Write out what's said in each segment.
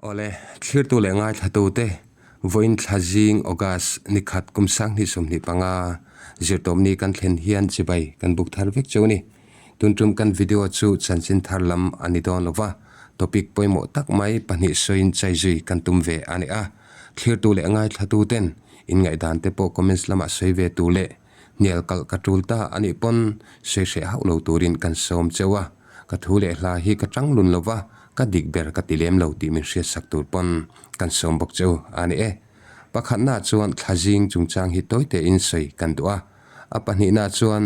Awle, thlirtu leh ngaithlatute, vawiin thla zing August ni khat kum 2025 zirtawpni kan thlen hian chibai kan buk thar vek cheu a ni. Tun tum kan video chu chanchin thar lam a ni dawn lo va, topic pawimawh tak mai pahnih sawiin chai zui kan tum ve a ni a. Thlirtu leh ngaithlatuten inngaihdan te pawh comments lamah sawi ve tur leh hnial kalh ka tul ta a nih pawn sawi hreh hauh lo turin kan sawm cheu a. Ka thu leh hla hi ka tang lun lo va, ka dik ber ka ti lem lo tih min hriatsak tur pawn kan sawm bawk che u a ni e. Pakhatnaah chuan thla zing chungchang hi tawi tein sawi kan duh a. A pahnihnaah chuan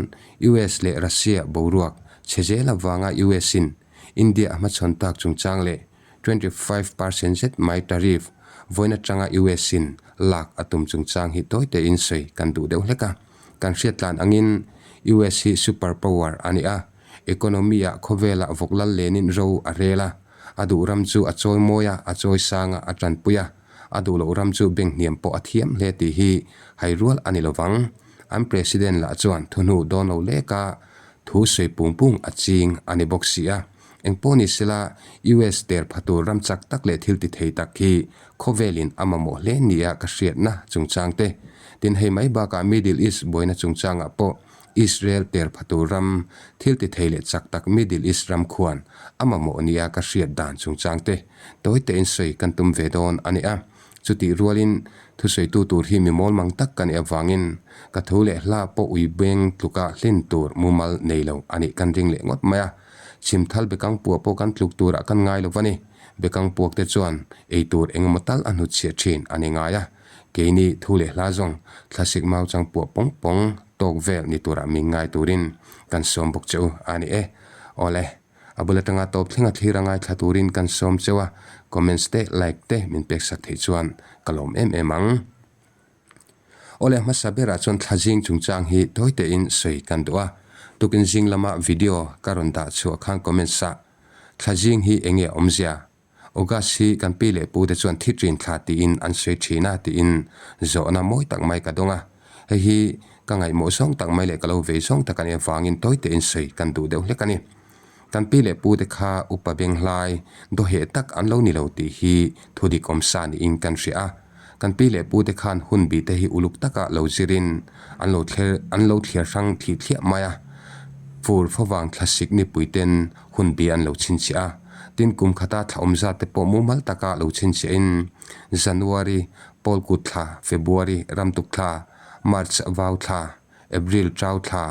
US leh Russia boruak chhe zel avanga US-in India a hmachhawn tak chungchang leh 25% zet mai tariff vawiin atanga US-in lak a tum chungchang hi tawi tein sawi kan duh deuh hlek a. Kan hriattlan angin US hi super power a ni a, economy-ah khawvelah vawk lal lenin ro a rel a, a duh ram chu a chawi mawi a, a chawi sang a, a tanpui a, a duh loh ram chu bank hniam pawh a thiam hle tih hi hai rual a ni lovang. An president lah chuan thuhnu dawn lo leka thu sawi pung pung a ching a ni bawk si a. Engpawh ni sela, US der pha tur ram chak tak leh thil ti thei tak hi khawvelin a mamawh hle nia ka hriatna chungchang te. Tin, hei mai bakah Middle East buaina chungchangah pawh Israel ter pha tur ram thil ti thei leh chak tak Middle East ram khuan a mamawh nia ka hriat dan chungchang te tawi tein sawi kan tum ve dawn a ni a. Chutih rualin thusawitu tur hi mi mawl mang tak ka nih avangin ka thu leh hla pawh ui beng tluka hlin tur mumal nei lo a nih kan ring leh ngawt mai a. Chhimthal bekang puah pawh kan tluk turah kan ngai lo va ni. Bekang puak te chuan ei tur engemaw tal a hnutchhiah thin a ni ngai a. Keini thu leh hla zawng thlasik mau chang puah pawng pawng tawk vel ni turah min ngai turin kan sawm bawk che u a ni e. Awle, a bul atanga tawp thlenga thlir a ngaithla turin kan sawm cheu a, comments te like te min pek sak theih chuan ka lawm em em ang. Awle, hmasa berah chuan thla zing chungchang hi tawi tein sawi kan duh a, tukin zing lama video ka rawn dah chhuah khan comments ah thla zing hi enge awmzia? August hi kan pi leh pu te chuan thi ṭin thla tiin an sawi ṭhin a tiin zawhna mawi tak mai ka dawng a. Hei hi ka ngaihmawh zawng tak mai leh ka lo vei zawng tak a nih avangin tawi tein sawi kan duh deuh hlek a ni. Kan pi leh pu te kha upa benghlai dawheh tak an lo ni lo tih hi thudik awm sa niin kan hria a. Kan pi leh pu te khan hun bi te hi uluk taka lo zirin an lo thler an lo thliar hrang thih thliah mai a. Fur favang thlasik nipui ten hun bi an lo chhinchhiah a. Tin kum khata thla awm zat te pawh mumal taka lo chhinchhiahin January, Pawlkut thla, February, Ramtuk thla, March, Vau thla, April, Trau thla,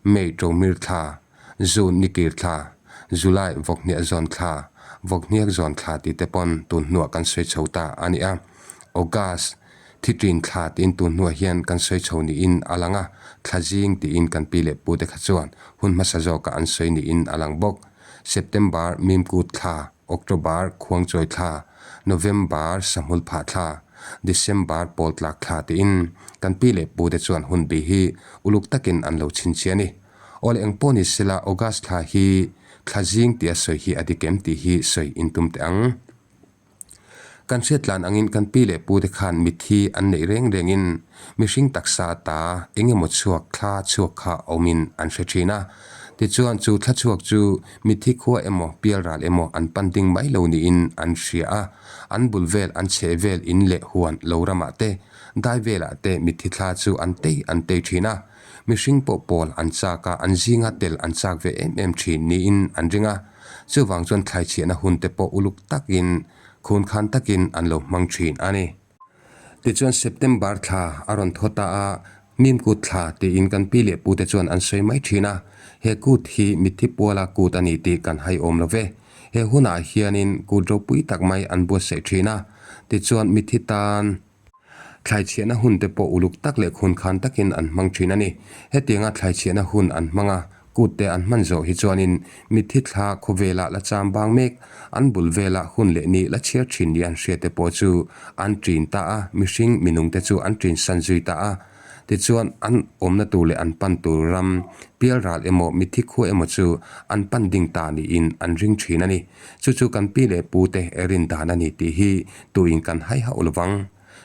May, Ṭomir thla, June, Nikir thla, July, Vawkhniah zawn thla, Vawkhniak zawn thla tih te pawn tun hnuah kan sawi chho ta a ni a. August, Thi ṭin thla tiin tun hnuah hian kan sawi chho niin a lang a, thla zing tiin kan pi leh pu te kha chuan hun hmasa zawkah an sawi niin a lang bawk. September, Mimkut thla, October, Khuangchawi thla, November, Sahmul phah thla, December, Pawltlak thla tiin kan pi leh pu te chuan hun bi hi uluk takin an lo chhinchhiah a ni. Awle eng pawh ni sela August thla hi thla zing tia sawi hi a dik em tih hi sawi intum teh ang. Kan hriattlan angin kan pi leh pu te khan mitthi an neih reng rengin mihring taksa ta eng emaw chhuak thla chhuak kha awmin an hre thin a. Tichuan chu thla chhuak chu mitthi khua emaw pialral emaw an pan ding mai lo niin an hria a. An bul vel an chheh vel in leh huan lo ramah te dai velah te mitthi thla chu an tei an tei thin a. Mihring pawh pawl an chak a, an zinga tel an chak ve em em thin niin an ring a. Chuvang chuan thlaichhiahna hun te pawh uluk takin, khunkhan takin an lo hmang thin a ni. Tichuan September thla a rawn thaw ta a, Mim kut thla tiin kan pi leh pute chuan an sawi mai thin a. He kut hi mitthi puala kut a ni tih kan hai awm lo ve. He hunah hianin kut ropui tak mai an buatsaih thin a. Tichuan mitthi tan. Thlaichhiahna hun te pawh uluk tak leh khunkhan takin an hmang thin a ni. Hetianga thlaichhiahna hun an hmang a, kut te an hman zawh hi chuanin mitthi thla khawvela la cham bang mek, an bul vela hun leh ni la chhiar thin ni an hriat te pawh chu an ṭin ta a, mihring minung te chu an ṭin san zui ta a. Tichuan an awmna tur leh an pan tur ram, pialral emaw mitthi khua emaw chu an pan ding ta niin an ring thin a ni. Chu chu kan pi leh pu te rin dan a ni tih hi tuin kan hai hauh lo vang.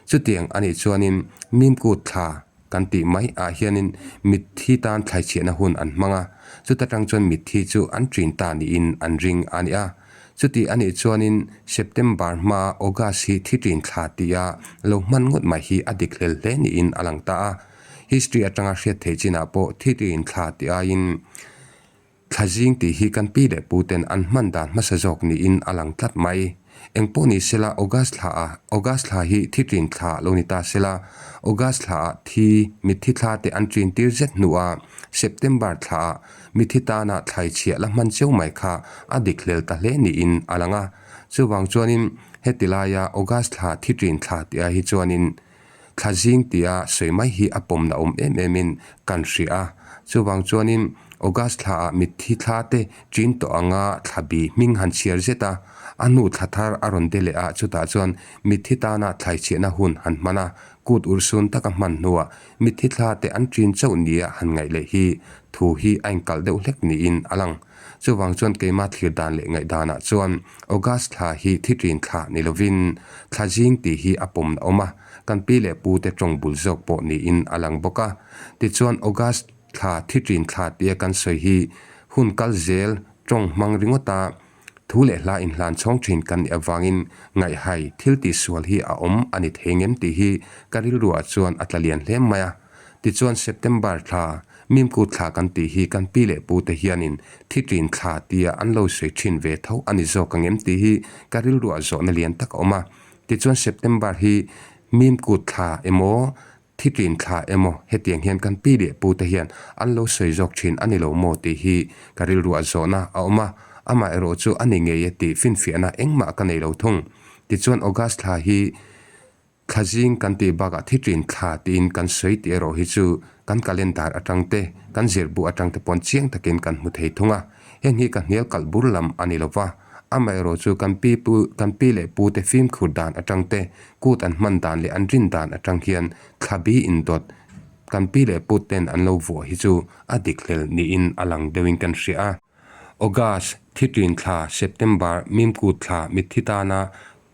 Chutiang a nih chuanin Mimkut thla kan tih mai ah hianin mitthi tan thlaichhiahna hun an hmang a, chuta tang chuan mitthi chu an ṭin ta niin an ring a ni a. Chuti a nih chuanin September hmaa August hi thi ṭin thla tia lo hman ngawt mai hi a dik hlel hle niin a lang ta a. History aṭanga hriat theih chinah pawh thi ṭin thla ti aiin Thla zing tih hi kan pi leh pu ten an hman dan hmasa zawk niin a lang tlat mai. Eng pawh ni sela August thla a August thla hi thi ṭin thla lo ni ta sela August thla ah thi mitthi thla te an ṭin tir zet hnu a September thla ah mitthi tana thlai chhiah la hman cheu mai kha a dik hlel ta hle niin a lang a. Chuvang chuanin heti laia August thla thi ṭin thla tih ah hi chuanin Thla zing tia sawi mai hi a pawmna awm em em in kan hria a, chuvang chuanin August thla ah mitthi thla te ṭin tawh anga thla bi hming han chhiar zet a, a hnu thla thar a rawn de leh a, chutah chuan mitthi tana thlaichhiahna hun han hman a, kut urhsun taka hman hnuah mitthi thla te an ṭin chauh nia han ngaih leh hi thu hi a inkalh deuh hlek niin a lang. Chuvang chuan keimah thlir dan leh ngaihdanah chuan August thla hi thi ṭin thla ni lovin thla zing tih hi a pawmna awm a, kan pi leh pu te ṭawng bul zawk pawh niin a lang bawk a. Tichuan August thla thi ṭin thla tia kan sawi hi hun kal zel ṭawng hmang ringawta thu leh hla inhlan chhawng ṭhin kan nih avangin ngaihhai thil tihsual hi a awm a ni thei ngem tih hi ka rilruah chuan a tla lian hle mai a. Tichuan September thla Mimkut thla kan tih hi kan pi leh pu te hianin thi ṭin thla tia an lo sawi ṭhin ve tho a ni zawk ang em tih hi ka rilruah zawhna lian tak a awm a. Tichuan September hi Mimkut thla emaw thi ṭin thla emaw hetiang hian kan pi leh pu te hian an lo sawi zawk ṭhin a ni lo maw tih hi ka rilruah zawhna a awm a. Amaherawh chu a ni ngei e tih finfiahna engmah ka nei lo thung. Tichuan August thla hi Thla zing kan tih bakah thi ṭin thla tiin kan sawi tih erawh hi chu kan calendar aṭang te, kan zirbu aṭang te pawn chiang takin kan hmu thei thung a. Heng hi ka hnial kalh bur lam a ni lo va, amaherawh chu kan pi pu, kan pi leh pu te fimkhur dan aṭang te, kut an hman dan leh an rin dan aṭang hian thla bi indawt kan pi leh pu ten an lo vuah hi chu a dik hlel niin a lang deuhin kan hria a. August, thi ṭin thla, September, mimkut thla, mitthi tana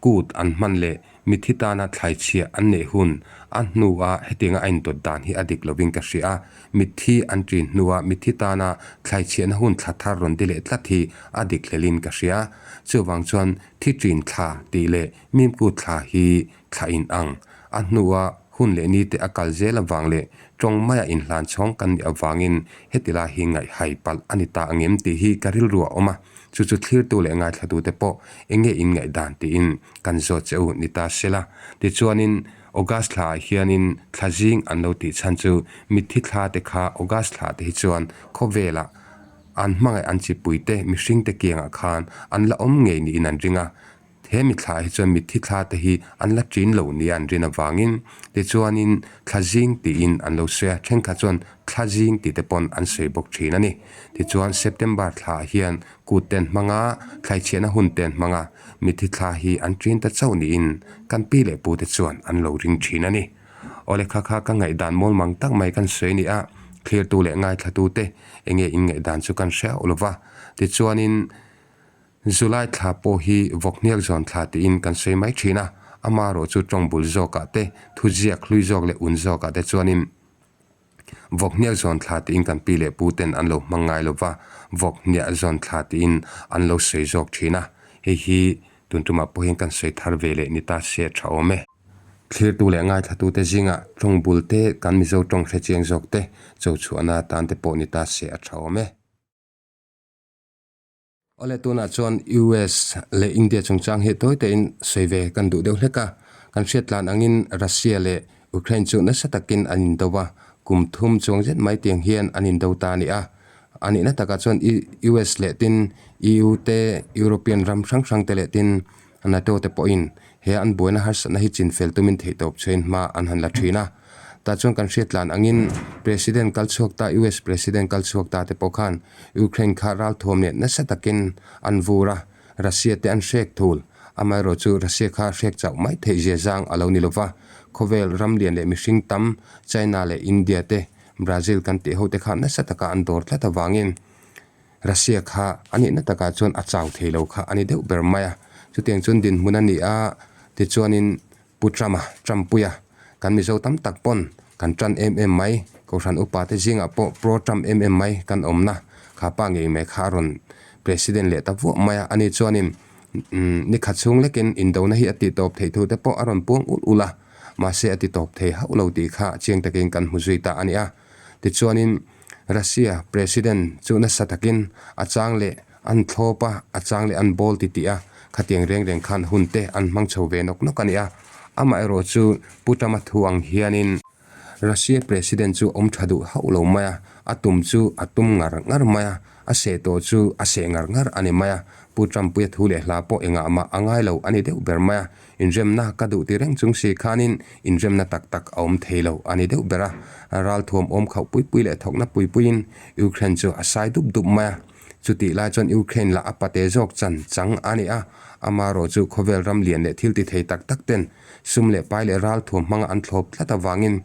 Kut an hman leh mithi tana thlaichhiah an neih hun a hnua hetianga a indawt dan hi a dik lovin ka hria a, mitthi an ṭin hnua mithi tana thlaichhiahna hun thla thar rawn di leh tlat hi a dik hlelin ka hria. Chuvang chuan thi ṭin thla tih leh mimkut thla hi thla in ang. A hnua hun leh nite a kal zel avang leh ṭawng maia inhlan chhawng kan nih avangin heti lai hi ngaihhai palh a ni ta angem tih hi ka rilru a awm a. Chu chu thlirtu leh ngaithlatute pawh eng nge in ngaihdan tiin kan zawt che u ni ta sela. Tichuanin August thlaah hianin thla zing an lo tih chhan chu mitthi thla te kha August thla te hi chuan khawvelah an hmangaih an chipuite mihringte kiangah khan an la awm ngei niin an ring a. He mithla hi chuan mitthi thla te hi an la ṭin lo nia an rin avangin tichuanin thla zing tiin an lo sawi a, thenkhat chuan thla zing tih te pawn an sawi bawk ṭhin a ni. Tichuan September thla ah hian kut ten hmanga thlaichhiahna hun ten hmanga mitthi thla hi an ṭin ta chauh niin kan pi leh pu te chuan an lo ring ṭhin a ni. Awle kha kha ka ngaihdan mawl mang tak mai kan sawi a ni a, thlirtu leh ngaithlatu te enge in ngaihdan chu kan hre auh lova. Tichuanin. July thla pawh hi vawkhniak zawn thla tiin kan sawi mai thin a, amaherawh chu tawng bul zawkah te, thuziak hlui zawk leh un zawkah te chuanin vawkhniak zawn thla tiin kan pi leh pu ten an lo hmang ngai lo va, vawkhniah zawn thla tiin an lo sawi zawk thin a, hei hi tun tumah pawh hian kan sawi thar ve leh ni ta se a tha awm e. Thlirtu leh ngaithlatute zingah tawng bul te, kan Mizo tawng hrechiang zawk te cho chhuahna atan te pawh ni ta se a tha awm e. Awle tunah chuan US leh India chungchang hi tawi tein sawi ve kan duh deuh hlek a, kan hriat tlan angin Russia leh Ukraine chu nasa takin an indo a, kum thum chuang zet mai tiang hian an indo ta a ni a. A nihna takah chuan US leh tin EU te European ram hrang hrang te leh tin NATO te pawhin he an buaina harsatna hi chinfel tumin theihtawp chhuain hma an han la thin a. Tah chuan kan hriat tlan angin President kal chhuak ta US President kal chhuak ta te pawh khan Ukraine kha ralthuam leh nasa takin an vur a, Russia te an hrek thul. Amaherawh chu Russia kha hrek chauh mai theih zia zang a lo ni lova, khawvel ram lian leh mihring tam China leh India te Brazil kan tih ho te kha nasa taka an dawr tlat avangin Russia kha a nihna takah chuan a chau thei lo kha a ni deuh ber mai a, chutiang chuan dinhmun a ni a, tichuanin Pu Trump-a, Trump-puia, kan Mizo tam tak pawn kan tan em em mai, Kohhran upa te zingah pawh pro-Trump em em mai kan awmna kha pa ngei mai kha a rawn President leh ta vuah mai a, ani chuanin. Ni khat chhung lekin indona hi a tihtawp theih thu te pawh a rawn puang ulh ulh a, mahse a titawp thei hauh lo tih kha chiang takin kan hmu zui ta a ni a. Tichuanin Russia President chu nasa takin a chang leh an thlawp a, a chang leh an bawl ti tih a, khatiang reng reng khan hun te an hmang chho ve nawk nawk a ni a. Amaherawh chu Pu Trump-a thu ang hianin Russia President chu awm tha duh hauh lo mai a, a tum chu a tum ngar ngar mai a, a seh tawh chu a seh ngar ngar a ni mai a. Pu Trump-puia thu leh hla pawh engah mah a ngai lo a ni deuh ber mai a, inremna ka duh ti reng chung si khanin inremna tak tak a awm thei lo a ni deuh ber a. Ralthuam awm khauh pui pui leh thawkna pui puiin Ukraine chu a sai dup dup mai a. Chutih lai chuan Ukraine lah a pate zawk chan chang a ni a, amaherawh chu khawvel ram lian leh thil ti thei tak tak ten Sum leh pai leh ral thuam hmanga an thlawp tlat avangin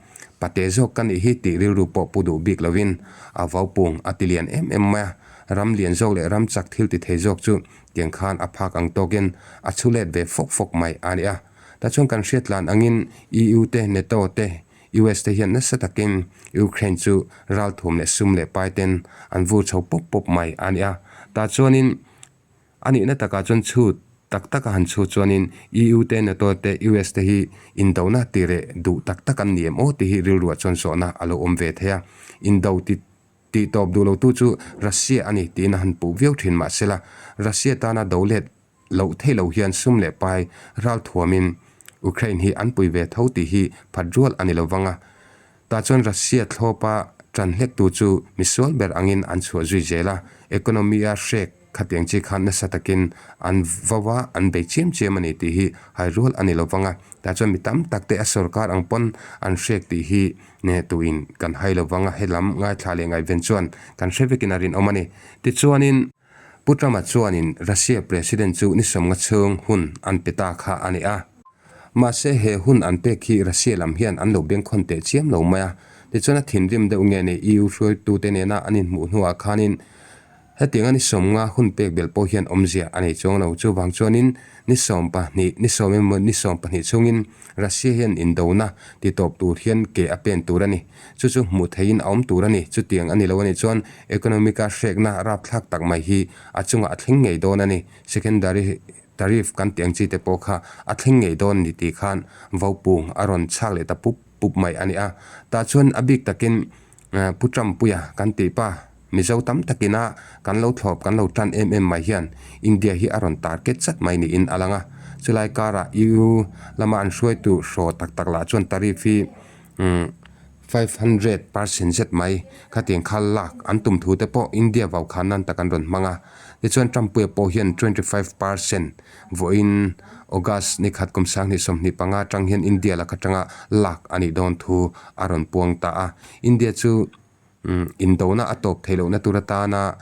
pate zawk ka nih hi tih rilru pawh pu duh bik lovin a vaupung a ti lian em em mai a. Ram lian zawk leh ram chak thil ti thei zawk chu tiang khan a phak ang tawkin a chhu let ve fawk fawk mai a ni a. Tachhuan kan hriat tlan angin EU te, NATO te, US te hian nasa takin Ukraine chu ral thuam leh sum leh pai ten an vur chho pawp pawp mai a ni a. Tah chuanin A nihna takah chuan chhut tak taka han chhut chuanin EU te, NATO te, US te hi indona ti reh duh tak tak an ni em aw tih hi rilruah chuan zawhna a lo awm ve thei a. Indo ti tih tawp duh lotu chu Russia a ni tiin a han puh viau thin mahsela Russia tana do let loh theih lo hian sum leh pai ralthuamin Ukraine hi an pui ve tho tih hi phat rual a ni lo vang a. Tah chuan Russia thlawpa tan hlektu chu misual ber angin an chhuah zui zel a, economy-a hrek khatiang chi khan nasa takin an vo a, an bei chiam chiam a ni tih hi hai rual a ni lo vang a. Tah chuan mi tam tak te a sorkar ang pawn an hrek tih hi tuin kan hai lo vang a, helam ngaithla leh ngaihven chuan kan hre vekin a rinawm a ni. Tichuanin. Pu Trump-a chuanin Russia President chu ni sawmnga chhung hun an pe ta kha a ni a. Mahse he hun an pek hi Russia lam hian an lo bengkhawn teh chiam lo mai a. Tichuan a thinrim deuh nge ni EU hruaitute nena an inhmuh hnuah khanin hetianga ni sawmnga hun pek belh pawh hian awmzia a nei chuang lo. Chuvang chuanin ni 20, ni sawm emaw ni 20 chhungin Russia hian indona ti tawp tur hian ke a pen tur a ni. Chu chu hmuh theihin a awm tur a ni. Chutiang a ni lo a nih chuan economic-a hrekna rapthlak tak mai hi a chungah a thleng ngei dawn a ni. Secondary tariff kan tih ang chi te pawh kha a thleng ngei dawn ni tih khan vopung a rawn chhak leh ta pup pup mai a ni a. Tah chuan a bik takin Pu Trump-puia kan tih pa Mizo tam takina kan lo thlawp kan lo tan em em mai hian India hi a rawn target chat mai niin a lang a. Chulai karah EU lama an hruaitu hraw tak tak lah chuan tariff hi 500% zet mai khatiang kha lak an tum thu te pawh India vau khan nan tak an rawn hmang a. Tichuan Trump-puia pawh hian 25% vawiin August ni khat kum 2025 atang hian India lak atanga lak a nih dawn thu a rawn puang ta a. India chu Indona a tawp theih lohna tur atana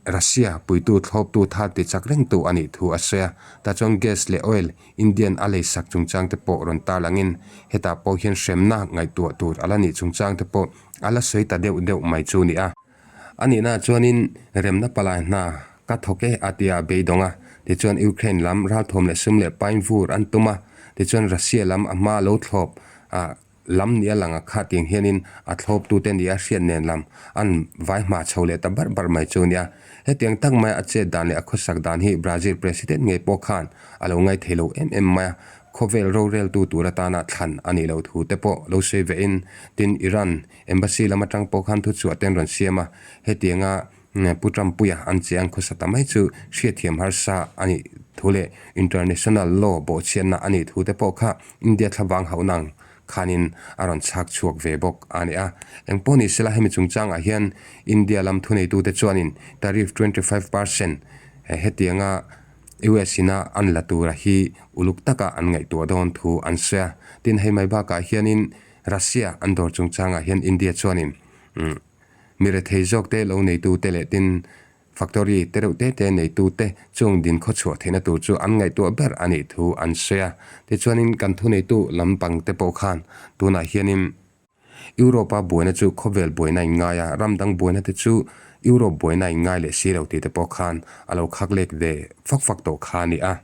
Russia puitu thlawptu thar ti chak rengtu a nih thu a sawi a. Tah chuan gas leh oil Indian a lei sak chungchang te pawh rawn tarlangin hetah pawh hian hremna ngaihtuah tur a la nih chungchang te pawh a la sawi ta deuh deuh mai chu ni a. A nihna chuanin remna palai hna ka thawk e a ti a beidawng a. Tichuan Ukraine lam ralthuam leh sum leh pain vur an tum a. Tichuan Russia lam a hma lo thlawp a. Lam nia lang a kha tiang hianin a thlawptute nia hriat nen lam an vai hma chho leh ta barh barh mai chu nia. Hetiang tak maia a chet dan leh a khawsak dan hi Brazil President ngei pawh khan a lo ngaithei lo em em mai a, khawvel roreltu tur atana thlan a nih loh thu te pawh lo sawi ve in, tin Iran Embassy lam atang pawh khan thuchhuah te an rawn siam a, hetianga Pu Trump-puia an che an khawsa ta mai chu hriatthiam harsa a nih thu leh international law bawhchhiatna a nih thu te pawh kha India thlavang hauhna ang khanin a rawn chhak chhuak ve bawk a ni a. Engpawh ni sela hemi chungchangah hian India lam thuneitute chuanin tariff 25% hetianga US ina an la tura hi uluk taka an ngaihtuah dawn thu an sawi a. Tin, hei mai bakah hianin Russia an dawr chungchangah hian India chuanin Mi rethei zawk te lo neitu te leh tin factory te reuh te te neitu te chung din khawchhuah theihna tur chu an ngaihtuah ber a nih thu an sawi a. Tichuanin kan thuneitu lampang te pawh khan tunah hianin Europe-a buaina chu khawvel buaina a inngai a, ram dang buaina te chu Europe buaina a inngai leh si lo tih te pawh khan a lo khak lek ve fak fak tawh kha a ni a.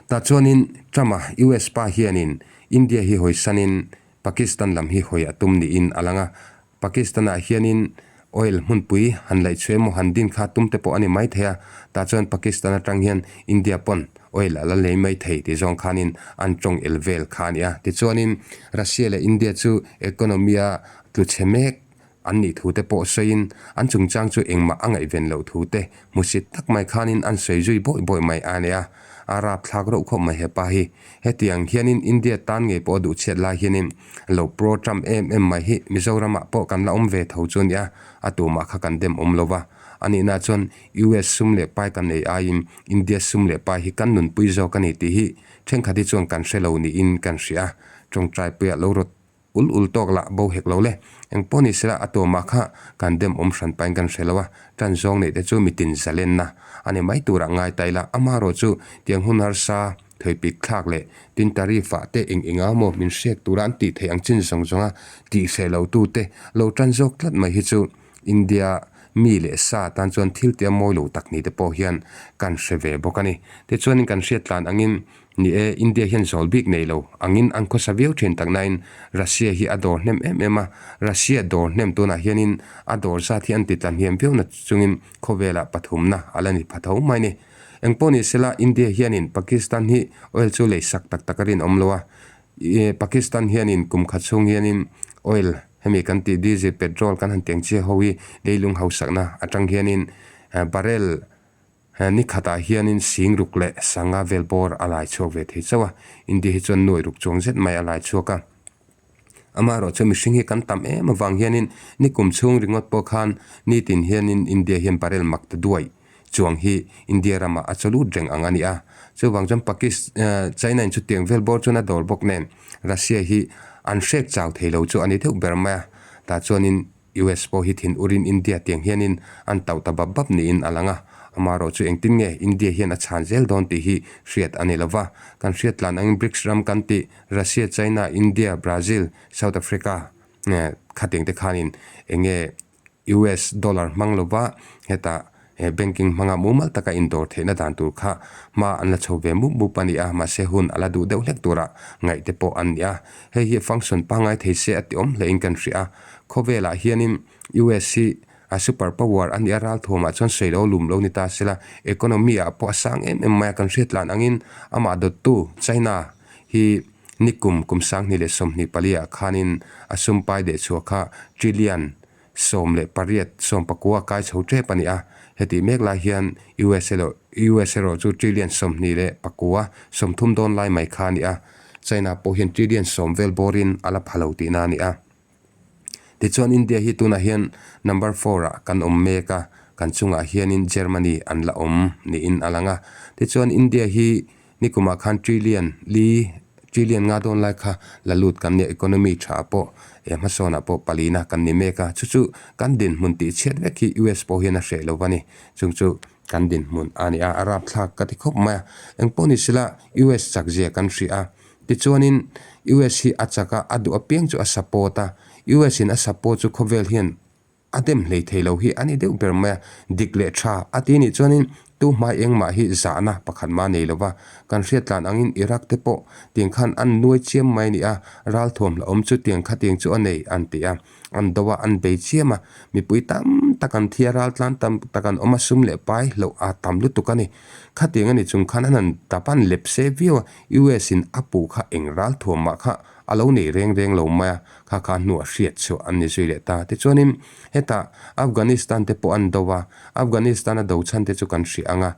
Tah chuanin Trump-a US pa hianin India hi hawisanin Pakistan lam hi hawi a tum niin a lang a. Pakistan-ah hianin Oil hmunpui han laih chhuah emaw han din kha tum te pawh a ni mai thei a, tah chuan Pakistan atang hian India pawn oil a la lei mai thei tih zawng khanin an tawng el vel kha a ni a. Tichuanin Russia leh India chu economy a tlu chhe mek an nih thu te pawh sawiin an chungchang chu engmah a ngaihven loh thu te hmusit tak mai khanin an sawi zui bawih bawih mai a ni a. A rapthlak reuh khawp mai hepa hi. Hetiang hianin India tan ngei pawh a duh chhiat lai hianin lo pro Trump em em mai hi Mizoramah pawh kan la awm ve tho chu a nia, a tumah kha kan dem awm lo va. A nihna chuan US sum leh pai kan ei aiin India sum leh pai hi kan nunpui zawk a ni tih hi thenkhat hi chuan kan hre lo niin kan hria a, tawngtaipuiah lo rawt Ul ul tawk lah bo hek lo le. Eng pawh ni sela a tuamah kha kan dem awm hran pahin kan hre lo a, tan zawng neih te chu mitin zalenna a ni mai turah ngai ta ila, amaherawh chu tiang hun harsa, thawipik thlak leh tin tariff ah te eng eng a maw min hrek tura an tih theih ang chin zawng zawnga tih hreh lo tu te lo tan zawk tlat mai hi chu India mi leh sa tan chuan thil tia mawi lo tak ni te pawh hian kan hre ve bawk a ni. Tichuanin kan hriat tlan angin Ni e, India hian zawl bik nei lo angin an khawsa viau thin tak nain Russia hi a dawr hnem em em a, Russia dawr hnem tunah hianin a dawr zat hi an ti tla hniam viau na chungin khawvelah pathumna a la ni pha tho mai ni. Engpawh ni sela India hianin Pakistan hi oil chu lei sak tak tak a rinawm lo a, Pakistan hianin kum khat chhung hianin oil hemi kan tih diesel, petrol kan han tiang chiah ho hi leilung hausakna atang hianin barrel He ni khatah hianin sing ruk leh sanga vel bawr a lai chhuak ve thei chauh a, India hi chuan nuai ruk chuang zet mai a lai chhuak a. Amaherawh chu mihring hi kan tam em avang hianin ni kum chhung ringawt pawh khan nitin hianin India hian barrel mak ta duai chuang hi India ramah a chaw lut reng ang a ni a. Chuvang chuan Pakis China in chutiang vel bawr chuan a dawr bawk nen Russia hi an hrek chau thei lo chu a ni deuh ber mai a, tah chuanin US pawh hi thin urin India tiang hianin an tauh ta bap bap niin a lang a, amaherawh chu engtin nge India hian a chhan zel dawn tih hi hriat a ni lo va. Kan hriat tlan angin BRICS ram kan tih Russia, China, India, Brazil, South Africa khatiang te khanin eng nge US dollar hmang lo va hetah He banking hmanga mumal taka indawr theihna dan tur kha hma an la chho ve mup mup a ni a, mahse hun a la duh deuh hlek tura ngaih te pawh an ni a. Hei hi function pangngai thei se a ti awm hlein kan hria a. Khawvelah hianin US hi a super power a nih a, ralthuamah chuan sawi lo lum lo ni ta sela, economy ah pawh a sang em em mai a, kan hriat tlan angin amah dawttu China hi nikum kum 2024 ah khanin a sumpai dehchhuah kha trillion 18, 19 a kai chho tep a ni a, hetih mek lai hian US erawh US erawh chu trillion 29, 30 dawn lai mai kha a ni a, China pawh hian trillion 10 vel bawrin a la pha lo tihna a ni a. Tichuan India hi tunah hian number four ah kan awm mek a, kan chungah hianin Germany an la awm niin a lang a. Tichuan India hi Nikumah khan trillion li, trillion nga dawn lai kha la lut kan nia, economy tha pawh eh hmasawnah pawh palina kan ni mek a, chu chu kan dinhmun tih chhiat vek hi US pawh hian a hreh lo va ni, chung chu kan dinhmun a ni a, a rapthlak ka ti khawp mai a, engpawh ni sela US chak zia kan hria a, tichuanin US hi a chak a, a duh apiang chu a support a, US in a support chu khawvel hian A dem hlei thei lo hi a ni deuh ber mai a, dik leh tha a ti nih chuanin tu hmai engmah hi zahna pakhat mah nei lova, kan hriat tlan angin Iraq te pawh tiang khan an nuai chiam mai a ni a, ralthuam hlauhawm chu tiang kha tiang chu a nei an ti a, an do a, an bei chiam a, mipui tam tak an thi a, raltlan tam tak an awm a, sum leh pai hlauh a tam lutuk a ni. Khatiang a ni chung khan an han dap an lep se viau a, US in a puh kha eng ralthuam mah kha a lo nei reng reng lo mai a, kha kha hnuah hriat chhuah an ni zui leh ta. Tichuanin hetah Afghanistan te pawh an do a, Afghanistan a do chhan te chu kan hria ang a,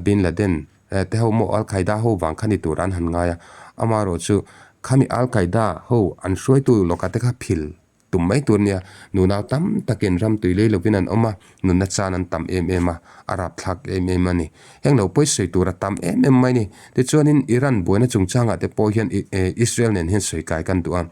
Bin Laden te ho maw Al Qaeda ho vang kha ni tur an han ngai a, amaherawh chu khami Al Qaeda ho an hruaitu lawkah te kha phil tum mai tur nia, nunau tam takin ram tui lei lovin an awm a, nunna chan an tam em em a, a rapthlak em em a ni. Heng lo pawi sawi tur a tam em em mai a ni. Tichuanin Iran buaina chungchangah te pawh hian Israel nen hian sawi kai kan duh a.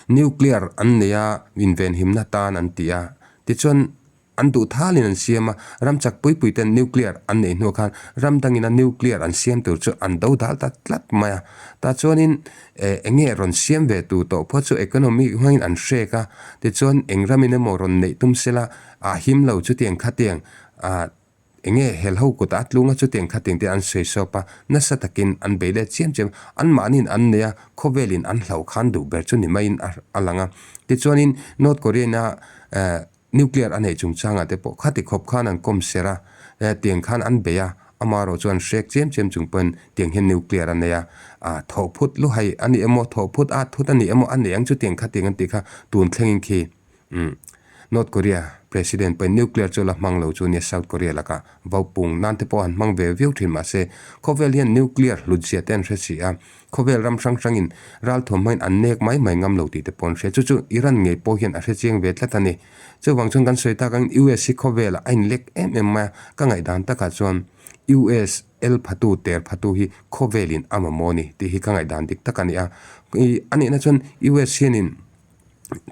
Nuclear an nei a, invenhimna tan an ti a. Tichuan An duh thalin an siam a, ram chak pui pui ten nuclear an neih hnuah khan ram dangin a nuclear an siam tur chu an do dal ta tlat mai a. Tah chuanin eh eng nge rawn siam ve tur tawh phawt chu economy hmangin an hrek a, tichuan eng ramin emaw rawn neih tum sela ah him lo chutiang khatiang ah eng nge hel ho kutah a tlung a chutiang khatiang te an sawi sawp a, nasa takin an bei let chiam chiam a, anmahniin an nei a, khawvelin an hlauh khan duh ber chu ni maiin a lang a. Tichuanin North Korea-in a eh. Nuclear a neih chungchangah te pawh khati khawp khan an kawm ser a, tiang khan an bei a, amaherawh chuan hrek chiam chiam chung pawhin tiang hian nuclear a nei a, ah thawh phut luhai a ni emaw, thawh phut at thut a ni emaw a nei ang chu tiang kha tiang an tih kha tun thlengin khi umm North Korea President pawhin nuclear chu la hmang lo chu nia South Korea lakah vaupung nan te pawh han hmang ve viau thin mahse khawvel hian nuclear hlut zia te an hre si a, Khawvel ram hrang hrangin ralthuam hmangin an nek mai mai ngam lo tih te pawh an hria. Chu chu Iran ngei pawh hian a hre chiang ve tlat a ni. Chuvang chuan kan sawi tak angin US hi khawvelah a inlek em em mai a, ka ngaihdan takah chuan US el phatu ter phatu hi khawvelin a mamawh a ni tih hi ka ngaihdan dik tak a ni a. Ih a nihna chuan US hianin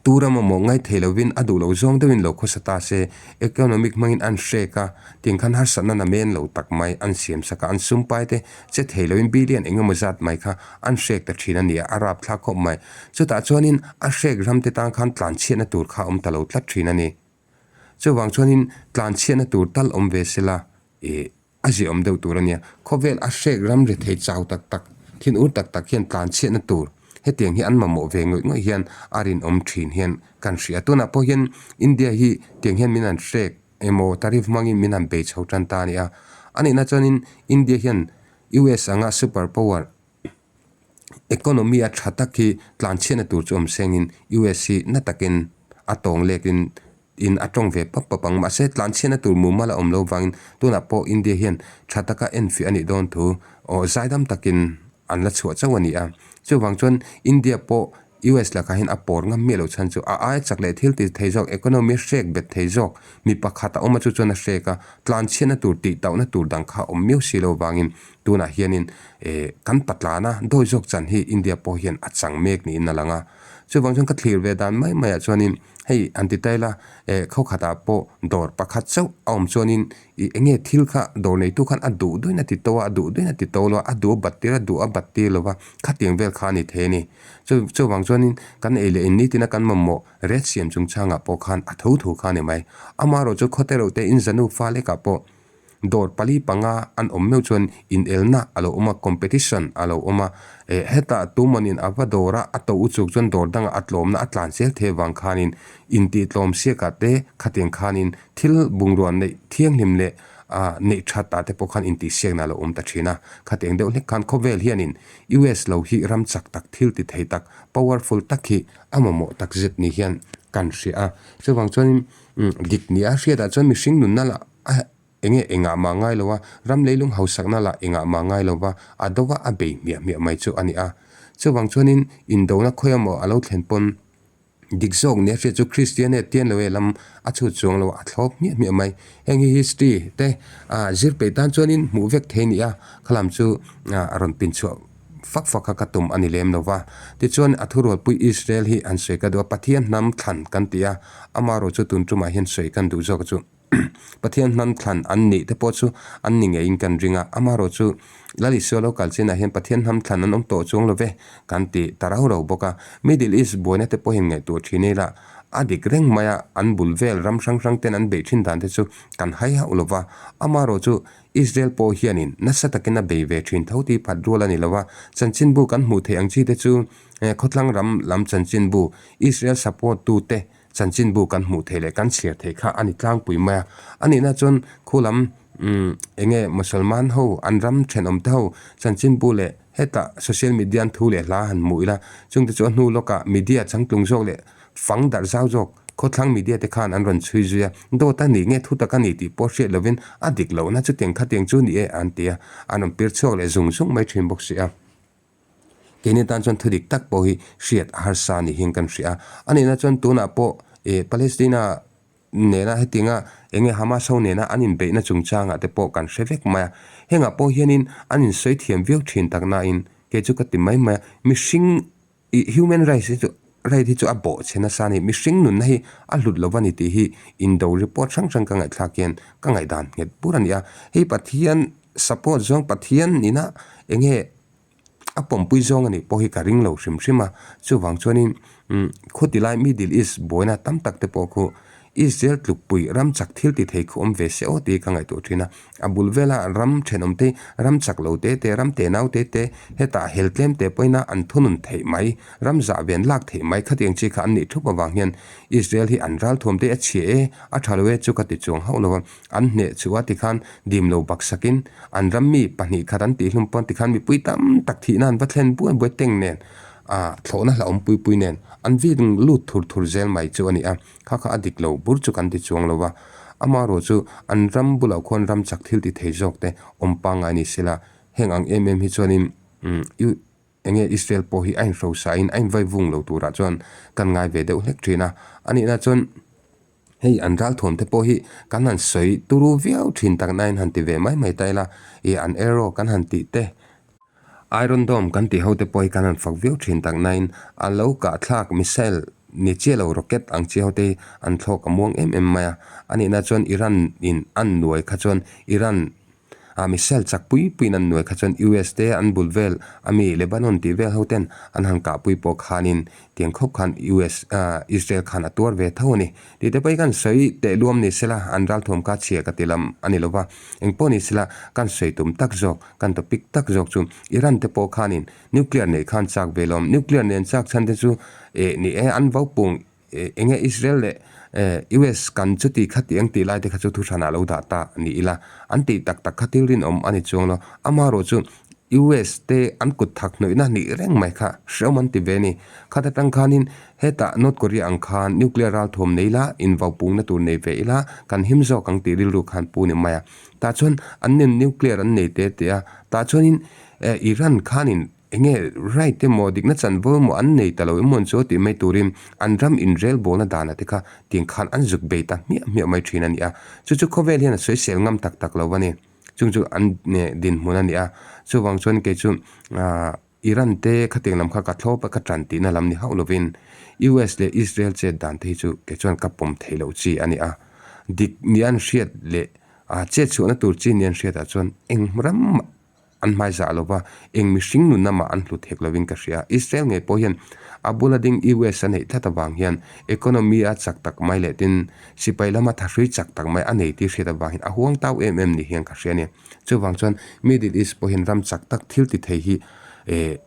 Tu ram mamawh ngai thei lovin a duh lo zawng deuhin lo khawsa ta se, economic hmangin an hrek a, tiang khan harsatna na men lo tak mai an siam sak a, an sumpai te che thei lovin billion eng emaw zat mai kha an hrek ta thin a ni a, a rapthlak khawp mai. Chutah chuanin a hrek ram te tan khan tlanchhiatna tur kha a awm ta lo tlat thin a ni. Chuvang chuanin tlanchhiatna tur tal awm ve sela, ih. A ziahawm deuh tur a nia. Khawvel a hrek ram ri thei chau tak tak, thin ur tak tak hian tlan chhiatna tur hetiang hi an mamawh ve ngawih ngawih hian a rinawm thin hian kan hria. Tunah pawh hian India hi tiang hian min han hrek emaw tariff hmangin min han bei chho tan ta a ni a. A nihna chuanin India hian US anga super power Economy a tha tak hi tlanchhiatna tur chu awm sengin US hi na takin a tawng lekin in a tawng ve pap pap ang. Mahse tlanchhiatna tur mumal a awm lo vangin tunah pawh India hian tha taka enfiah a nih dawn thu aw zaidam takin an la chhuah chauh a ni a. Chuvang chuan India pawh US lakah hian a pawr ngam miah loh chhan chu a aia chak leh thil ti thei zawk economy a hrek bet thei zawk mi pakhat a awm a chu chuan a hrek a, tlanchhiatna tur tih tauhna tur dang kha a awm miau si lo vangin Tunah hianin eh kan patlana dawi zawk chan hi India pawh hian a chang mek niin a lang a. Chuvang chuan ka thlir ve dan mai maiah chuanin hei an ti ta ila eh khawkhatah pawh dawr pakhat chauh a awm chuanin ih eng nge thil kha dawr neitu khan a duh duhin a ti to a, a duh duhin a ti to lo a, a duh a bat tir a, duh a bat tir lo va, khatiang vel kha a ni thei a ni. Chu chuvang chuanin kan ei leh in nitina kan mamawh ret siam chungchangah pawh khan a tho tho kha a ni mai. Amaherawh chu khawte reuh te in zanu fa lekah pawh Dawr pali panga an awm meuh chuan inelna a lo awm a, competition a lo awm a, eh hetah tumanin a va dawr a, a to u chuk chuan dawr dangah a tlawmna a tlan zel thei avang khanin intihtlawm siakah te khatiang khanin thil bungrua neih thianghlim leh ah neih that ah te pawh khan intihsiakna a lo awm ta thin a, khatiang deuh hlek khan khawvel hianin US lo hi ram chak tak thil ti thei tak powerful tak hi a mamawh tak zet ni hian kan hria a, chuvang chuanin dik nia hriatah chuan mihring nunna lah A enge engah mah ngai lo a, ram leilung hausakna lah engah mah ngai lo va, a do va a bei hmiah hmiah mai chu a ni a. Chuvang chuanin indona khawi emaw a lo thlen pawn dik zawk nia hriat chu Kristian e tian lo e lam a chhut chuang lo a, a thlawp hmiah hmiah mai. Heng hi history te ah zir peih tan chuanin hmuh vek thei a ni a, khalam chu ah rawn pin chhuah fak fak kha ka tum a ni lem lo va. Tichuan a thurualpui Israel hi an sawi ka duh a, Pathian hnam thlan kan ti a, amaherawhchu chu tun tumah hian sawi kan duh zawk chu. Pathian hnam thlan an nih te pawh chu an ni ngeiin kan ring a, amaherawh chu Lal Isua lo kal chinah hian Pathian hnam thlan an awm tawh chuang lo ve kan ti ta rau rau bawk a. Middle East buaina te pawhin ngaihtuah thin ila a dik reng mai a, an bul vel ram hrang hrang ten an beih thin dan te chu kan hai hauh lo va, amaherawh chu Israel pawh hianin nasa takin a bei ve thin tho tih phat rual a ni lo va, chanchinbu kan hmuh theih ang chi te chu khawthlang ram lam chanchinbu Israel support tu te Chanchinbu kan hmuh theih leh kan chhiar theih kha a ni tlangpui mai a. A nihna chuan khu lam umm eng nge Musalman ho an ram thenawm te ho chanchinbu leh hetah social media an thu leh hla han hmuh ila chungte chu a hnu lawkah media changtlung zawk leh fang darh zau zawk khawthlang media te khan an rawn chhui zui a. Dawt a ni nge thu tak a ni tih pawh hriat lovin a dik lohna chutiang khatiang chu ni e an ti a, an rawn pir chhuak leh zung zung mai thin bawk si a. Keini tan chuan thudik tak pawh hi hriat a harsa ni hian kan hria a. A nihna chuan tunah pawh ih Palestina nena hetinga eng nge Hamas ho nena an inbeihna chungchangah te pawh kan hre vek mai a. Hengah pawh hianin an insawi thiam viau thin tak nain kei chu ka ti mai mai a, mihring ih human rights hi chu right hi chu a bawh chhe nasa a ni. Mihring nunna hi a hlut lo va ni tih hi indo report hrang hrang ka ngaihthlak hian ka ngaihdan nghet bur a ni a. Hei Pathian support zawng Pathian nina eng nge A pawmpui zawng a nih pawh hi ka ring lo hrim hrim a, chuvang chuanin umm khuti lai Middle East buaina tam tak te pawh khu Israel tlukpui ram chak thil ti thei khu awm ve se aw tih ka ngaihtuah thin a. A bul vela ram thenawm te, ram chak lo te te, ram tenau te te, hetah hel tlem te pawhin a an thunun theih mai, ram zah ve an lak theih mai khatiang chi kha an nih thup avang hian Israel hi an ralthuam te a chhia e, a tha lo e chu ka ti chuang hauh lo a. An hneh chu a tikhan dim lo baksakin an ram mi pahnih khat an tih hlum pawn tikhan mipui tam tak thihna an va thlen buai buai teng nen ah thlawhna hlauhawm pui pui nen an vik lut thur thur zel mai chu a ni a, kha kha a dik lo bur chu kan ti chuang lo va. Amaherawh chu an ram bulah khuan ram chak thil ti thei zawk te awm pangngai ni sela heng ang em em hi chuanin umm Enge Israel pawh hi a inhrosain a invai vung lo turah chuan kan ngai ve deuh hlek thin a. A nihna chuan hei an ralthuam te pawh hi kan han sawi turu viau thin tak nain han ti ve mai mai ta ila, ih an arrow kan han tih te, Iron Dome kan tih ho te pawh hi kan han fak viau thin tak nain a lo kahthlak missile ni chiah lo rocket ang chi ho te hi an thlawk a muang em em mai a. A nihna chuan Iran in an nuai kha chuan Iran A missile chak pui puiin an nuai kha chuan US te an bul vel a mi Lebanon tih vel ho ten an han kah pui pawh khanin tiang khawp khan US ah Israel khan a tuar ve tho a ni. Tih te pawh hi kan sawi teh luam ni sela an ralthuam kha chhia ka ti lam a ni lova. Engpawh ni sela kan sawi tum tak zawk kan topic tak zawk chu Iran te pawh khanin nuclear neih khan chak ve lawm. Nuclear nen chak chhan te chu eh ni e an vopung Enge Israel leh US kan chuti kha tih ang tih lai te kha chu thuhranah lo dah ta ni ila, an tih tak tak kha thil rinawm a ni chuang lo. Amaherawh chu US te an kut thak hnawihna nih reng mai kha hrehawm an ti ve a ni. Khat atang khanin hetah North Korea ang khan nuclear ralthuam nei ila, invaupungna tur nei ve ila, kan him zawk ang tih rilru khan pu ni mai a. Tah chuan an nen nuclear an nei te te a, tah chuanin Iran khanin Enge right emaw dikna chanvo emaw an nei ta lo emaw an chu tih mai turin an ram inrelbawlna danah te kha tiang khan an zuk bei ta hmiah hmiah mai thin a ni a. Chu chu khawvel hian a sawisel ngam tak tak lo a ni. Chung chu an dinhmun a ni a. Chuvang chuan kei chu aah Iran te khatiang lam kha ka thlawp a ka tan tihna lam ni hauh lovin US leh Israel chet dan te hi chu kei chuan ka pawm theih loh chi a ni a. Dik ni an hriat leh chet chhuahna tur chi ni an hriatah chuan eng ram mah An hmaizah lo va, eng mihring nunna mah an hlut hek lovin ka hria. Israel ngei pawh hian a bula ding US a neih tlat avang hian economy a chak tak mai leh tin sipai lama thahrui chak tak mai a nei tih hriat avang hian a huang tau em em ni hian ka hria a ni. Chuvang chuan Middle East pawh hian ram chak tak thil ti thei hi eh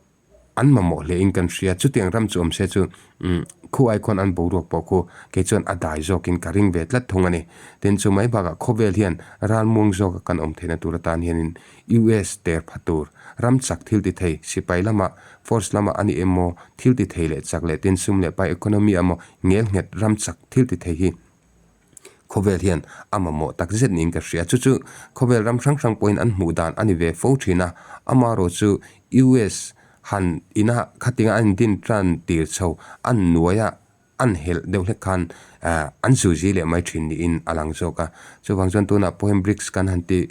An mamawh hle in kan hria. Chutiang ram chu awm se chu umm khu ai khuan an boruak pawh khu kei chuan a dai zawkin ka ring ve tlat thung a ni. Tin chu mai bakah khawvel hian ralmuang zawka kan awm theihna tur atan hianin US ter pha tur ram chak thil ti thei sipai lamah force lamah a ni emaw thil ti thei leh chak leh tin sum leh pai economy ah maw ngelnghet ram chak thil ti thei hi Khawvel hian a mamawh tak zet niin ka hria. Chu chu khawvel ram hrang hrang pawhin an hmuh dan a ni ve fo thin a. Amaherawh chu US han ina khatinga an indin tan tir chho an nuaia an helh deuh hlek khan an zuzi leh mai thin niin a lang zawk a. Chuvang chuan tunah pawh hian BRICS kan han tih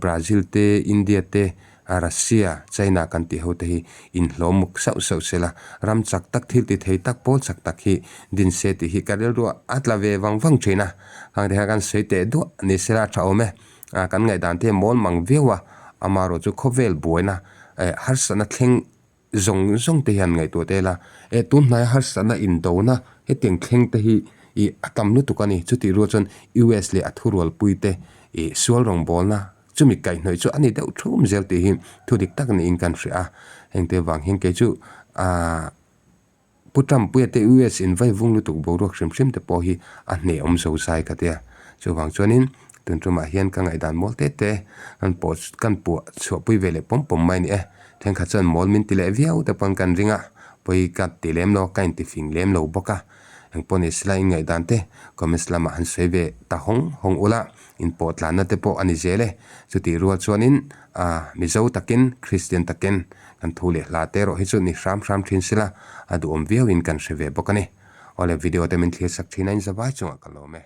Brazil te, India te, Russia, China kan tih ho te hi inhlawm muk sauh sauh se la, ram chak tak thil ti thei tak pawl chak tak hi din se tih hi ka rilru a tla ve vang vang thin a, khang te kha kan sawi teh duah ni se la a tha awm e, kan ngaihdan te hi mawl mang viau a, amaherawh chu khawvel buaina harsatna thleng Zawng zawng te hian ngaihtuah tel a, e tun hnaia harsatna indona hetiang thleng te hi ih a tam lutuk a ni. Chutih rual chuan US leh a thurualpui te ih sual rawngbawlna chumi kaihhnawih chu a ni deuh thum zel tih hi thu dik tak niin kan hria a. Hengte vang hian kei chu aah Pu Trump-puia te US in vai vung lutuk boruak hrim hrim te pawh hi a hneh awm zo zai ka tia. Chuvang chuanin tun tumah hian ka ngaihdan mawl te te kan pawh kan puah chhuahpui ve leh pawm pawm mai a ni e. Thenkhat chuan mawl min ti leh viau te pawn kan ring a, pawi ka ti lem lo, ka inti fing lem lo bawk a. Engpawh ni sila in ngaihdan te comments lamah han sawi ve ta hawng hawng ula, inpawh tlanna te pawh a ni zel e. Chutih rual chuanin ah Mizo takin, Kristian takin kan thu leh hla te erawh hi chu ni hram hram thin sila, a duhawm viauin kan hre ve bawk a ni. Awle video te min thlir sak thin a, in zavai chungah ka lawm e.